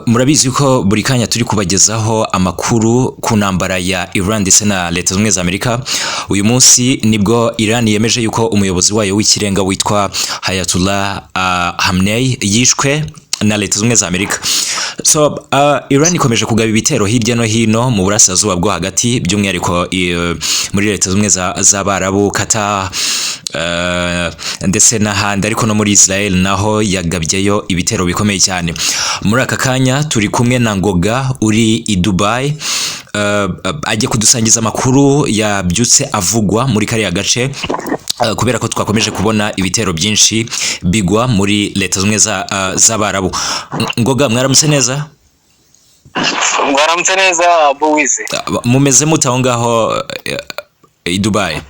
Murabizi ko buri kanya turi kubagezaho amakuru ku ntambara ya Iran ndetse na Leta Zunze Ubumwe za Amerika. Uyu munsi nibwo Iran yemeje yuko umuyobozi wayo w'ikirenga witwa Ayatollah Khamenei yishwe na Leta Zunze Ubumwe za Amerika. So Iran ikomeje kugaba ibitero hirya no hino mu burasirazuba bwo hagati, by'umwihariko muri Leta Zunze Ubumwe z'Abarabu, Qatar, ndetse n'ahandi, ariko no muri Israel naho yagabyeyo ibitero bikomeye cyane. Muri aka kanya turi kumwe na Ngoga uri i Dubai, ajye kudusangiza amakuru yabyutse avugwa muri kariya gace, kubera ko twakomeje kubona ibitero byinshi bigwa muri Leta Zunze Ubumwe z'Abarabu. Ngoga, mwaramutse neza? Mwaramutse neza, Abu Wize. Mumeze mute aho ngaho i Dubai?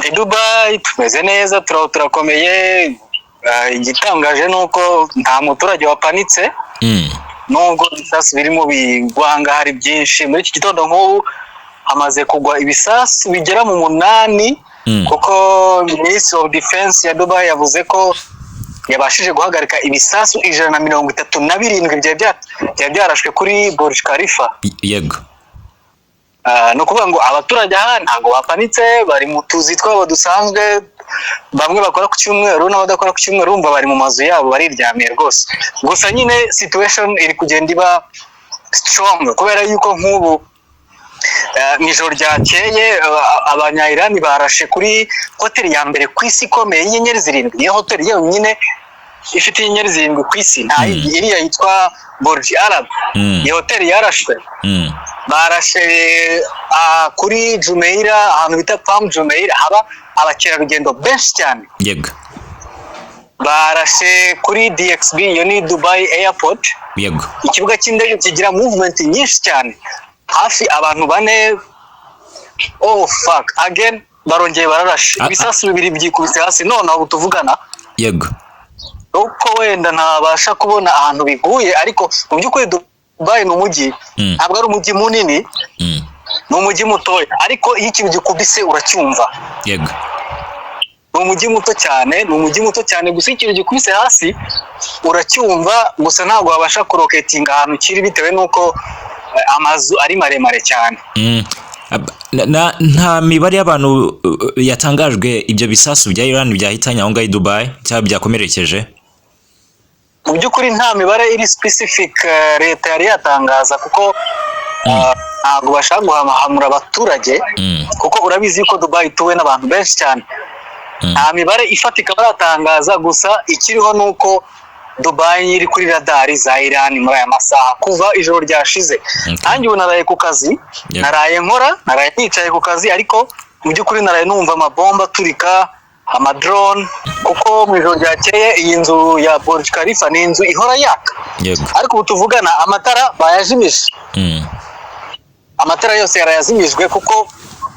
I Dubai tumeze neza, turakomeye. Igitangaje ni uko nta muturage wapanitse, nubwo ibisasu birimo bigwa aha ngaha ari byinshi. Muri iki gitondo nk'ubu hamaze kugwa ibisasu bigera mu 8, kuko Ministry of Defense ya Dubai yavuze ko yabashije guhagarika ibisasu 137 byari byarashwe kuri Burj Khalifa. Ni ukuvuga ngo abaturage aha ntabwo bapanitse, bari mu tuzi twabo dusanzwe, bamwe bakora ku cyumweru n'abadakora ku cyumweru, bumva bari mu mazu yabo, bariryamiye rwose. Gusa nyine situation iri kugenda iba strong, kubera yuko nk'ubu mu ijoro ryakeye Abanya-Irani barashe kuri hoteli ya mbere ku isi ikomeye y'inyenyeri zirindwi. Niyo hoteli yonyine ifite inyenyeri zirindwi ku isi, nta yindi, iriya yitwa Burj Arab. Iyo hoteli yarashwe. Barashe kuri Jumeirah, ahantu bita Palm Jumeirah haba abakerarugendo benshi cyane. Barashe kuri DXB, iyo ni Dubai Airport, ikibuga cy'indege kigira movement nyinshi cyane, hafi abantu bane. Oh fuck, again barongeye bararashe. Ibisasu bibiri byikubise hasi none ubu tuvugana. Uko wenda ntabasha kubona ahantu biguye, ariko mu by'ukuri Dubai ni umujyi, ntabwo ari umujyi munini, ni umujyi mutoya, ariko iyo ikintu gikubise uracyumva. Ni umujyi muto cyane, ni umujyi muto cyane, gusa iyo ikintu gikubise hasi uracyumva. Gusa ntabwo wabasha kulocatinga ahantu kiri bitewe n'uko amazu ari maremare cyane. Nta mibare y'abantu yatangajwe ibyo bisasu bya Iran byahitanye aho ngaho i Dubai cyangwa byakomerekeje? Mu by'ukuri nta mibare iri specific leta yari yatangaza, kuko ntabwo bashaka guhahamura abaturage, kuko urabizi ko Dubai ituwe n'abantu benshi cyane. Nta mibare ifatika baratangaza, gusa ikiriho ni uko Dubai iri kuri radari za Iran muri aya masaha kuva ijoro ryashize. Nanjye ubu naraye ku kazi, naraye nkora, naraye nicaye ku kazi, ariko mu by'ukuri naraye numva amabomba aturika, amadrone, kuko mu ijoro ryakeye iyi nzu ya Burj Khalifa ni inzu ihora yaka, ariko ubu tuvugana amatara bayajimije. Amatara yose yarayazimijwe kuko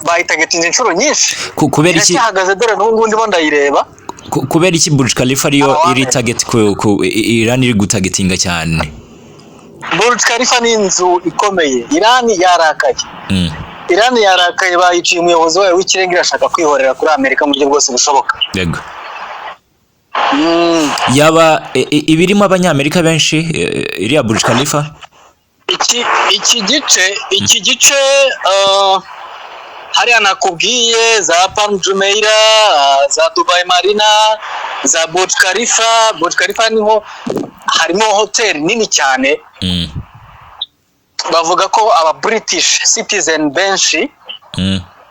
bayitargetinze inshuro nyinshi. Kubera iki? Iracyahagaze, dore n'ubu ngubu ndimo ndayireba. Kubera iki Burj Khalifa ariyo iri target ku Iran iri gutargetinga cyane? Burj Khalifa ni inzu ikomeye. Iran yarakaye. Iran yarakaye, bayiciye umuyobozi wayo w'ikirenga, irashaka kwihorera kuri Amerika mu buryo bwose bushoboka. Yaba ibirimo Abanyamerika benshi, iriya Burj Khalifa? Iki gice hariya nakubwiye za Palm Jumeirah, za Dubai Marina, za Burj Khalifa. Burj Khalifa niho harimo hoteli nini cyane. Bavuga ko aba British citizen benshi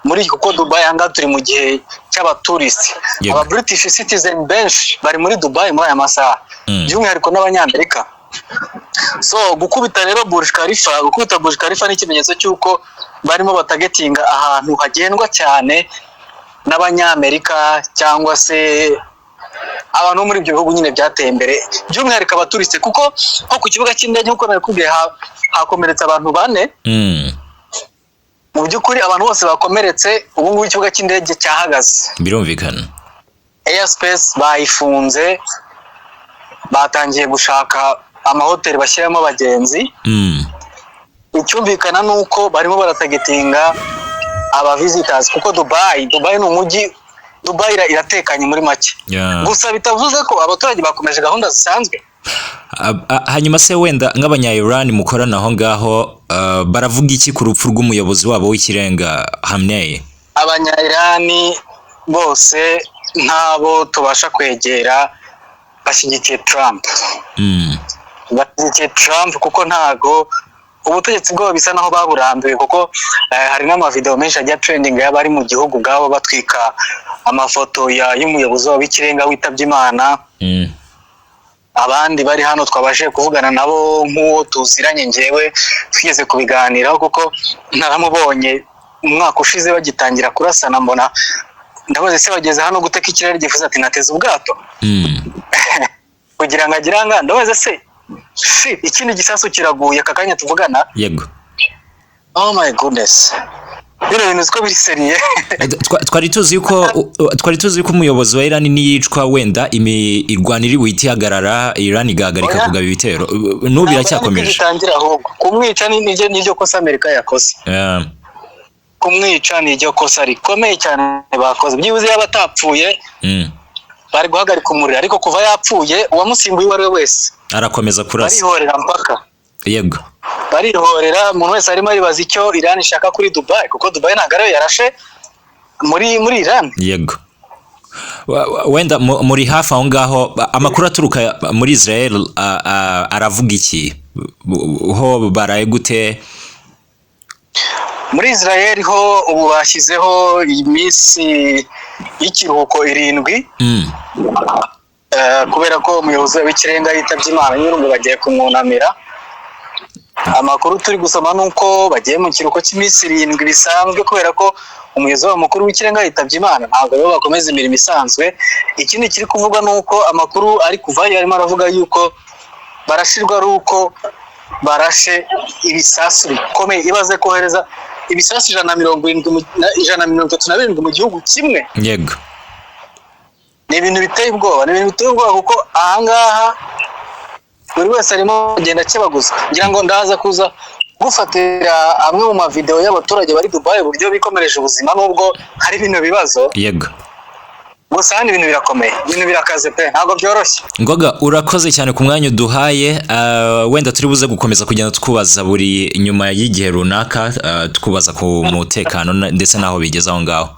muri, kuko Dubai ahangaha turi mu gihe cy'abatourist, aba British citizen benshi bari muri Dubai muri aya masaha, by'umwihariko n'Abanyamerika. So gukubita rero Burj Khalifa, gukubita Burj Khalifa ni ikimenyetso cy'uko barimo batargetinga ahantu hagendwa cyane n'Abanyamerika cyangwa se abantu bo muri ibyo bihugu nyine byateye imbere, by'umwihariko abatourist, kuko nko ku kibuga cy'indege, nk'uko nabikubwiye, hakomeretse abantu bane. Mu by'ukuri abantu bose bakomeretse, ubu ngubu ikibuga cy'indege cyahagaze. Airspace bayifunze, batangiye gushaka amahoteli bashyiramo abagenzi. Icyumvikana ni uko barimo baratargetinga aba visitors, kuko Dubai ni umujyi, Dubai iratekanye muri make. Gusa bitavuze ko abaturage bakomeje gahunda zisanzwe. Hanyuma se wenda nk'abanya Iran mukorana aho ngaho, baravuga iki ku rupfu rw'umuyobozi wabo w'ikirenga Khamenei? Abanya-Irani bose nk'abo tubasha kwegera bashyigikiye Trump. Bashyigikiye Trump kuko ntago ubutegetsi bwabo bisa naho baburambiwe, kuko hari n'amavideo menshi ajya trending y'abari mu gihugu ubwabo batwika amafoto y'umuyobozi wabo w'ikirenga witabye Imana. Abandi bari hano twabashije kuvugana nabo, nk'uwo tuziranye, ngewe twigeze kubiganiraho kuko naramubonye umwaka ushize bagitangira kurasana, mbona ndabaza: "Ese bageze hano gute ko ikirere gifuza?" Ati: "Nateze ubwato kugira ngo agire aha." Ndabaza se si ikindi gisasu kiraguye aka kanya tuvugana? Oh my goodness, bino bintu siko biri sérieux. Twari tuzi yuko umuyobozi wa Iran niyicwa, wenda irwana iri buhite ihagarara, Iran igahagarika Oya. kugaba ibitero. N'ubu biracyakomeje. Gitangira ahubwo kumwica niryo kosa Amerika yakoze. Kumwica niryo kosa rikomeye cyane bakoze. Byibuze yaba atapfuye, bari guhagarika umuriro, ariko kuva yapfuye, uwamusimbuye uwo ari we wese arakomeza kurasa. Barihorera mpaka. Barihorera. Umuntu wese arimo aribaza icyo Iran ishaka kuri Dubai, kuko Dubai ntabwo ariyo yarashe muri Iran. Yego. Wenda muri hafi aho ngaho, amakuru aturuka muri Israel aravuga iki? Ho baraye gute? Muri Israel ho ubu bashyizeho iminsi y'ikiruhuko 7, kubera ko umuyobozi w'ikirenga yitabye Imana nyine, ngo bagiye kumwunamira. Amakuru turi gusoma ni uko bagiye mu kiruhuko cy'iminsi 7 bisanzwe, kubera ko umuyobozi wabo mukuru w'ikirenga yitabye Imana, ntabwo rero bakomeza imirimo isanzwe. Ikindi kiri kuvugwa ni uko amakuru ari kuvayo arimo aravuga yuko barashirwa ari uko barashe ibisasu bikomeye. Ibaze kohereza ibisasu 170 137 mu gihugu kimwe. Ni ibintu biteye ubwoba, ni ibintu biteye ubwoba, kuko ahangaha buri wese arimo kugenda akebaguzwa. Ngira ngo ndaza kuza gufatira amwe mu mavideo y'abaturage bari Dubai, uburyo bikomereje ubuzima nubwo hari bino bibazo. Gusa hano ibintu birakomeye, ibintu birakaze pe, ntabwo byoroshye. Ngoga, urakoze cyane ku mwanya uduhaye. Wenda turi buze gukomeza kugenda twubaza buri nyuma y'igihe runaka, twubaza ku mutekano ndetse n'aho bigeze aho ngaho.